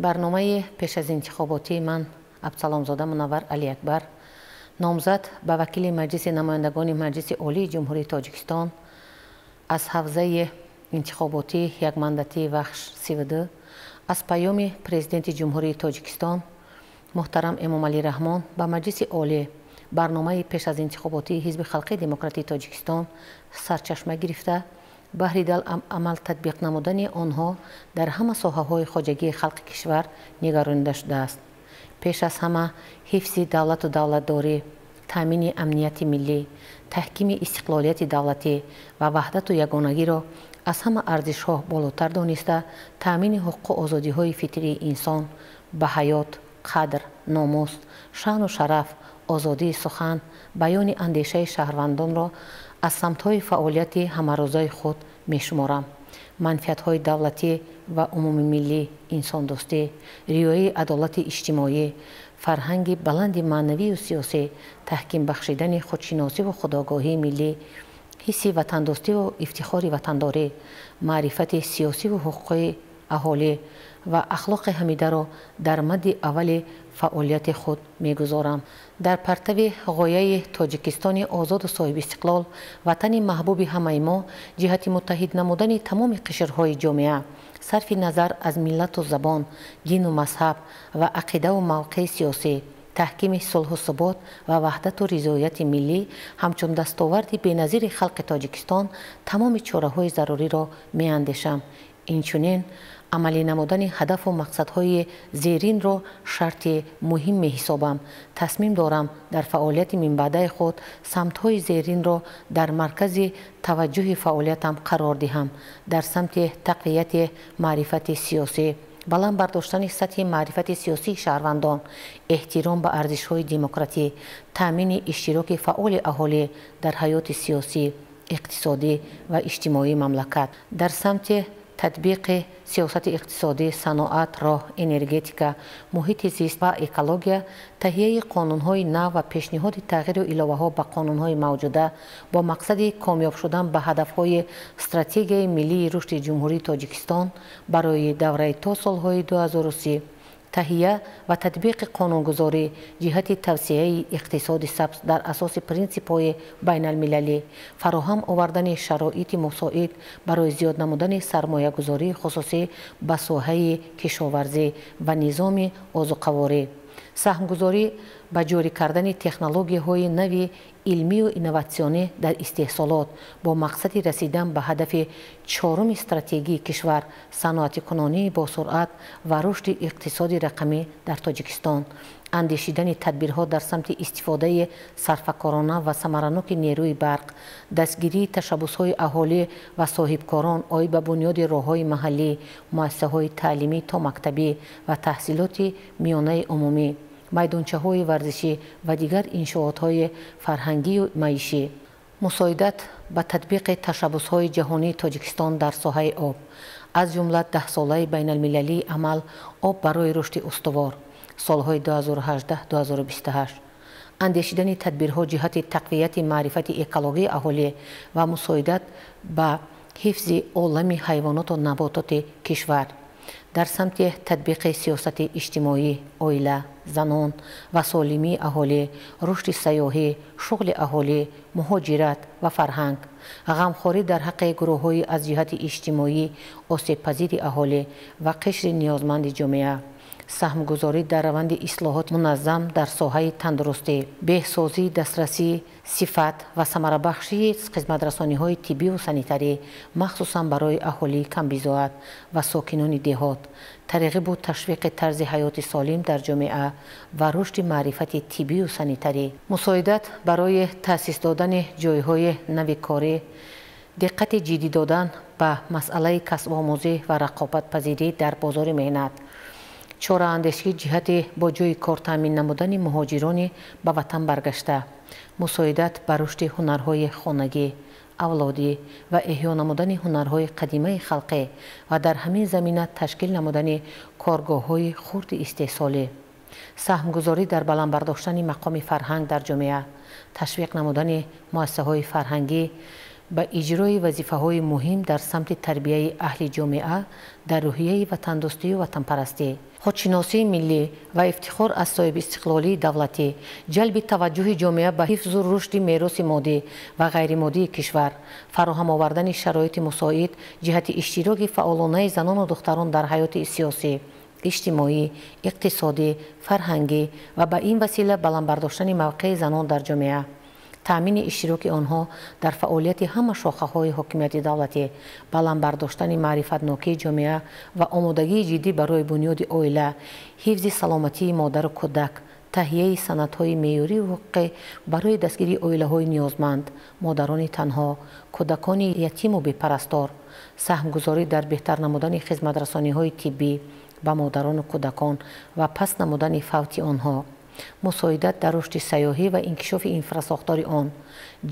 Барномаи пеш аз интихоботии ман Абсаломзода Мунаввар Алиакбар, номзад ба вакили Маҷлиси намояндагони Маҷлиси Олии Ҷумҳурии Тоҷикистон аз ҳавзаи интихоботии якмандатии Вахш 32 аз паёми Президенти Ҷумҳурии Тоҷикистон муҳтарам Эмомалӣ Раҳмон ба Маҷлиси Олӣ, барномаи пеш аз интихоботии Ҳизби Халқии Демократии Тоҷикистон сарчашма гирифта, баҳри дар амал татбиқ намудани онҳо дар ҳама соҳаҳои хоҷагии халқи кишвар нигаронида шудааст. Пеш аз ҳама ҳифзи давлату давлатдорӣ, таъмини амнияти миллӣ, таҳкими истиқлолияти давлатӣ ва ваҳдату ягонагиро аз ҳама арзишҳо болотар дониста, таъмини ҳуқуқу озодиҳои фитрии инсон ба ҳаёт, қадр, номус, шаъну шараф, озодии сухан, баёни андешаи шаҳрвандонро аз самтҳои фаъолияти ҳамарӯзаи худ мешуморам. Манфиатҳои давлатӣ ва умумимиллӣ, инсондӯстӣ, риояи адолати иҷтимоӣ, фарҳанги баланди маънавию сиёсӣ, таҳким бахшидани худшиносиву худогоҳии миллӣ, ҳисси ватандӯстиву ифтихори ватандорӣ, маърифати сиёсиву ҳуқуқии аҳолӣ ва ахлоқи ҳамидаро дар мадди аввали фаъолияти худ мегузорам. Дар партави ғояи Тоҷикистони озоду соҳибистиқлол, ватани маҳбуби ҳамаи мо, ҷиҳати муттаҳид намудани тамоми қишрҳои ҷомеа, сарфи назар аз миллату забон, дину мазҳаб ва ақидаву мавқеи сиёсӣ, таҳкими сулҳу субот ва ваҳдату ризояти миллӣ ҳамчун дастоварди беназири халқи Тоҷикистон тамоми чораҳои заруриро меандешам. Инчунин амалӣ намудани ҳадафу мақсадҳои зеринро шарти муҳим меҳисобам. Тасмим дорам дар фаъолияти минбаъдаи худ самтҳои зеринро дар маркази таваҷҷӯҳи фаъолиятам қарор диҳам. Дар самти тақвияти маърифати сиёсӣ, баланд бардоштани сатҳи маърифати сиёсии шаҳрвандон, эҳтиром ба арзишҳои демократӣ, таъмини иштироки фаъоли аҳолӣ дар ҳаёти сиёсӣ, иқтисодӣ ва иҷтимоии мамлакат. Дар самти татбиқи сиёсати иқтисодӣ, саноат, роҳ, энергетика, муҳити зист ва экология, таҳияи қонунҳои нав ва пешниҳоди тағйиру иловаҳо ба қонунҳои мавҷуда бо мақсади комёб шудан ба ҳадафҳои стратегияи миллии рушди Ҷумҳурии Тоҷикистон барои давраи то солҳои 2030, таҳия ва татбиқи қонунгузорӣ ҷиҳати тавсеаи иқтисоди сабз дар асоси принсипҳои байналмилалӣ, фароҳам овардани шароити мусоид барои зиёд намудани сармоягузории хусусӣ ба соҳаи кишоварзӣ ва низоми озуқаворӣ, саҳмгузорӣ ба ҷорӣ кардани технологияҳои нави илмию инноватсионӣ дар истеҳсолот бо мақсади расидан ба ҳадафи чоруми стратегии кишвар, саноатикунонии босуръат ва рушди иқтисоди рақамӣ дар Тоҷикистон, андешидани тадбирҳо дар самти истифодаи сарфакорона ва самараноки нерӯи барқ, дастгирии ташаббусҳои аҳолӣ ва соҳибкорон оид ба бунёди роҳҳои маҳаллӣ, муассисаҳои таълимӣ томактабӣ ва таҳсилоти миёнаи умумӣ, майдончаҳои варзишӣ ва дигар иншоотҳои фарҳангию маишӣ, мусоидат ба татбиқи ташаббусҳои ҷаҳонии Тоҷикистон дар соҳаи об, аз ҷумла даҳсолаи байналмилалии амал «Об барои рушди устувор» солҳои 2018-2028, андешидани тадбирҳо ҷиҳати тақвияти маърифати экологии аҳолӣ ва мусоидат ба ҳифзи олами ҳайвоноту набототи кишвар. Дар самти татбиқи сиёсати иҷтимоӣ, оила, занон ва солимии аҳолӣ, рушди сайёҳӣ, шуғли аҳолӣ, муҳоҷират ва фарҳанг, ғамхорӣ дар ҳаққи гурӯҳҳои аз ҷиҳати иҷтимоӣ осебпазири аҳолӣ ва қишри ниёзманди ҷомеа, саҳмгузорӣ дар раванди ислоҳот муназзам дар соҳаи тандурустӣ, беҳсозии дастрасии сифат ва самарабахшии хизматрасониҳои тиббиву санитарӣ, махсусан барои аҳолии камбизоат ва сокинони деҳот, тарғибу ташвиқи тарзи ҳаёти солим дар ҷомеа ва рушди маърифати тиббию санитарӣ, мусоидат барои таъсис додани ҷойҳои нави корӣ, диққати ҷиддӣ додан ба масъалаи касбомӯзӣ ва рақобатпазирӣ дар бозори меҳнат, чораандешӣ ҷиҳати бо ҷойи кор таъмин намудани муҳоҷирони ба ватан баргашта, мусоидат ба рушди ҳунарҳои хонагӣ, авлодӣ ва эҳё намудани ҳунарҳои қадимаи халқӣ ва дар ҳамин замина ташкил намудани коргоҳҳои хурди истеҳсолӣ, саҳмгузорӣ дар баланд бардоштани мақоми фарҳанг дар ҷомеа, ташвиқ намудани муассисаҳои фарҳангӣ Ба иҷрои вазифаҳои муҳим дар самти тарбияи аҳли ҷомеа дар рӯҳияи ватандӯстию ватанпарастӣ, худшиносии миллӣ ва ифтихор аз соҳибистиқлолии давлатӣ, ҷалби таваҷҷӯҳи ҷомеа ба ҳифзу рушди мероси моддӣ ва ғайримоддии кишвар, фароҳам овардани шароити мусоид ҷиҳати иштироки фаъолонаи занону духтарон дар ҳаёти сиёсӣ, иҷтимоӣ, иқтисодӣ, фарҳангӣ ва ба ин васила баланд бардоштани мавқеи занон дар ҷомеа, таъмини иштироки онҳо дар фаъолияти ҳама шохаҳои ҳокимияти давлатӣ, баланд бардоштани маърифатнокии ҷомеа ва омодагии ҷиддӣ барои бунёди оила, ҳифзи саломатии модару кӯдак, таҳияи санадҳои меъёрию ҳуқуқӣ барои дастгирии оилаҳои ниёзманд, модарони танҳо, кӯдакони ятиму бепарастор, саҳмгузорӣ дар беҳтар намудани хизматрасониҳои тиббӣ ба модарону кӯдакон ва паст намудани фавти онҳо, мусоидат дар рушди сайёҳӣ ва инкишофи инфрасохтори он,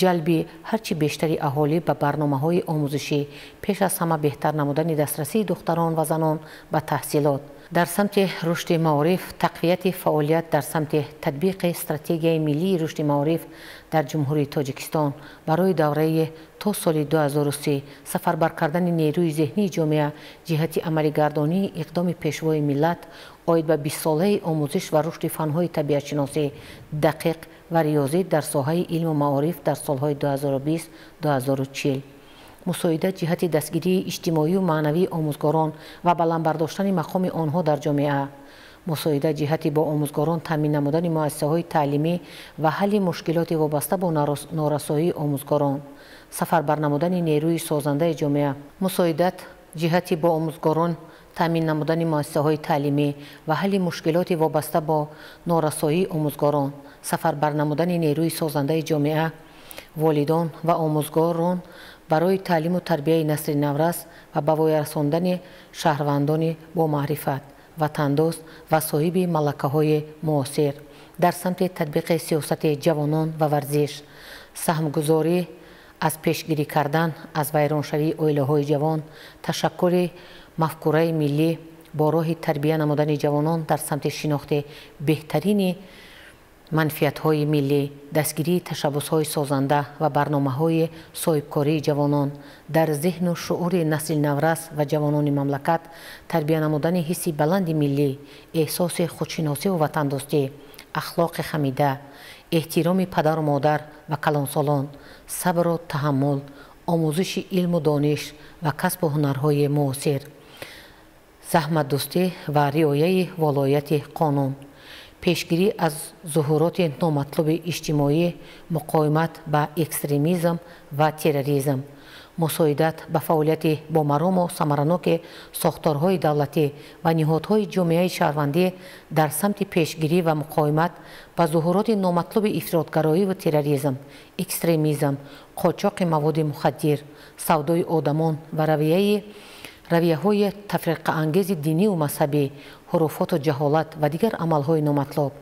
ҷалби ҳарчи бештари аҳолӣ ба барномаҳои омӯзишӣ, пеш аз ҳама беҳтар намудани дастрасии духтарон ва занон ба таҳсилот. Дар самти рушди маориф, тақвияти фаъолият дар самти татбиқи стратегияи миллии рушди маориф дар Ҷумҳурии Тоҷикистон барои давраи то соли 2030, сафарбар кардани нерӯи зеҳнии ҷомеа ҷиҳати амалигардонии иқдоми Пешвои миллат оид ба 20-солаи омӯзиш ва рушди фанҳои табиатшиносӣ, дақиқ ва риёзӣ дар соҳаи илму маориф дар солҳои 2020-2040, мусоидат ҷиҳати дастгирии иҷтимоию маънавии омӯзгорон ва баланд бардоштани мақоми онҳо дар ҷомеа, мусоидат ҷиҳати бо омӯзгорон таъмин намудани муассисаҳои таълимӣ ва ҳалли мушкилоти вобаста бо норасоии омӯзгорон, сафарбар намудани нерӯи созандаи ҷомеа, мусоидат ҷиҳати бо омӯзгорон таъмин намудани муассисаҳои таълимӣ ва ҳалли мушкилоти вобаста бо норасоии омӯзгорон, сафарбар намудани нерӯи созандаи ҷомеа, волидон ва омӯзгорон барои таълиму тарбияи насли наврас ва ба воя расондани шаҳрвандони бомаърифат, ватандӯст ва соҳиби малакаҳои муосир. Дар самти татбиқи сиёсати ҷавонон ва варзиш, саҳмгузорӣ аз пешгирӣ кардан аз вайроншавии оилаҳои ҷавон, ташаккули мафкураи миллӣ бо роҳи тарбия намудани ҷавонон дар самти шинохти беҳтарини манфиатҳои миллӣ, дастгирии ташаббусҳои созанда ва барномаҳои соҳибкории ҷавонон, дар зеҳну шуури насли наврас ва ҷавонони мамлакат тарбия намудани ҳисси баланди миллӣ, эҳсоси худшиносиву ватандӯстӣ, ахлоқи хамида, эҳтироми падару модар ва калонсолон, сабру таҳаммул, омӯзиши илму дониш ва касбу ҳунарҳои муосир, заҳматдӯстӣ ва риояи волояти қонун, пешгирӣ аз зуҳуроти номатлуби иҷтимоӣ, муқовимат ба экстремизм ва терроризм, мусоидат ба фаъолияти бомарому самараноки сохторҳои давлатӣ ва ниҳодҳои ҷомеаи шаҳрвандӣ дар самти пешгирӣ ва муқовимат ба зуҳуроти номатлуби ифротгароӣ ва терроризм, экстремизм, қочоқи маводи мухаддир, савдои одамон ва равияҳои тафриқаангези диниву мазҳабӣ, ҳуруфоту ҷаҳолат ва дигар амалҳои номатлуб,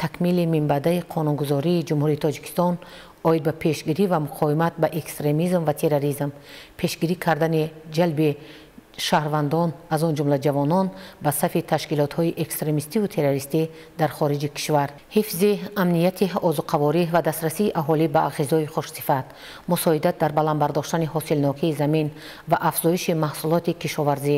такмили минбаъдаи қонунгузории Ҷумҳурии Тоҷикистон оид ба пешгирӣ ва муқовимат ба экстремизм ва терроризм, пешгирӣ кардани ҷалби шаҳрвандон, аз он ҷумла ҷавонон, ба сафи ташкилотҳои экстремистиву террористӣ дар хориҷи кишвар, ҳифзи амнияти озуқаворӣ ва дастрасии аҳолӣ ба ғизои хушсифат, мусоидат дар баланд бардоштани ҳосилнокии замин ва афзоиши маҳсулоти кишоварзӣ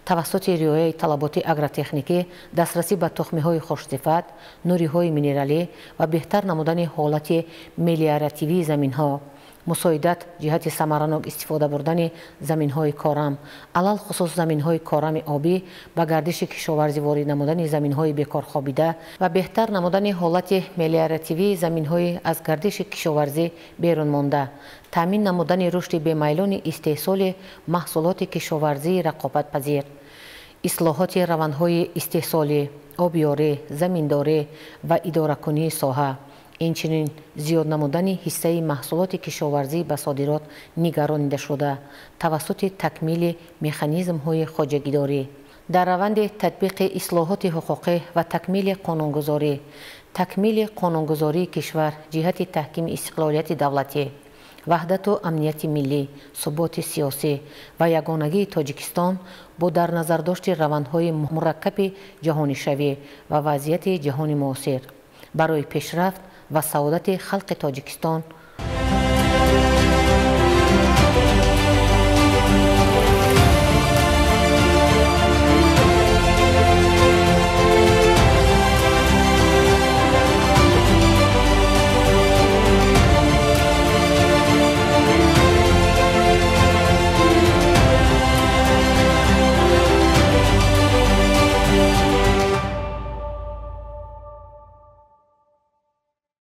тавассути риояи талаботи агротехникӣ, дастрасӣ ба тухмиҳои хушсифат, нуриҳои минералӣ ва беҳтар намудани ҳолати мелиоративии заминҳо, мусоидат ҷиҳати самаранок истифода бурдани заминҳои корам, алалхусус заминҳои корами обӣ, ба гардиши кишоварзӣ ворид намудани заминҳои бекорхобида ва беҳтар намудани ҳолати мелиоративии заминҳои аз гардиши кишоварзӣ берун монда, таъмин намудани рушди бемайлони истеҳсоли маҳсулоти кишоварзии рақобатпазир, ислоҳоти равандҳои истеҳсолӣ, обёрӣ, заминдорӣ ва идоракунии соҳа, инчунин зиёд намудани ҳиссаи маҳсулоти кишоварзӣ ба содирот нигаронида шуда тавассути такмили механизмҳои хоҷагидорӣ. Дар раванди татбиқи ислоҳоти ҳуқуқӣ ва такмили қонунгузорӣ, такмили қонунгузории кишвар ҷиҳати таҳкими истиқлолияти давлатӣ, ваҳдату амнияти миллӣ, суботи сиёсӣ ва ягонагии Тоҷикистон бо дар назардошти равандҳои мураккаби ҷаҳонишавӣ ва вазъияти ҷаҳони муосир барои пешрафт ва саодати халқи Тоҷикистон